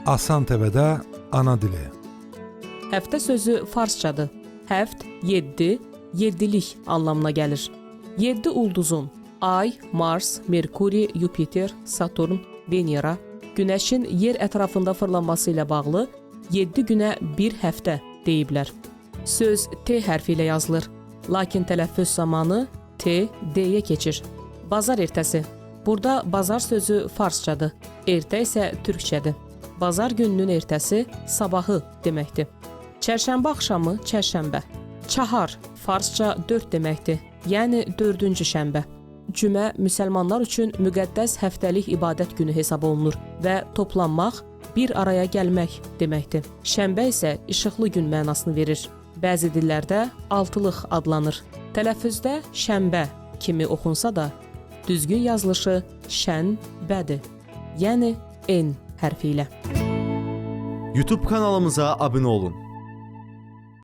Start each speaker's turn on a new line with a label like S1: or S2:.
S1: Asan TV-də ana dili.
S2: Həftə sözü farsçadır. Həft, 7, yeddilik anlamına gəlir. 7 ulduzun Ay, Mars, Merkuri, Yupiter, Saturn, Venera, Günəşin yer ətrafında fırlanması ilə bağlı 7 günə bir həftə deyiblər. Söz T hərfi ilə yazılır. Lakin tələffüz zamanı T D-yə keçir. Bazar ertəsi. Burada bazar sözü farsçadır. Ertə isə türkçədir. Bazar gününün ertəsi sabahı deməkdir. Çərşənbə axşamı çərşənbə. Çahar farsça 4 deməkdir. Yəni dördüncü şənbə. Cümə müsəlmanlar üçün müqəddəs həftəlik ibadət günü hesab olunur və toplanmaq, bir araya gəlmək deməkdir. Şənbə isə işıqlı gün mənasını verir. Bəzi dillərdə altılıq adlanır. Tələffüzdə şənbə kimi oxunsa da, düzgün yazılışı şənbədir. Yəni N hərfi ilə.
S3: YouTube kanalımıza abunə olun.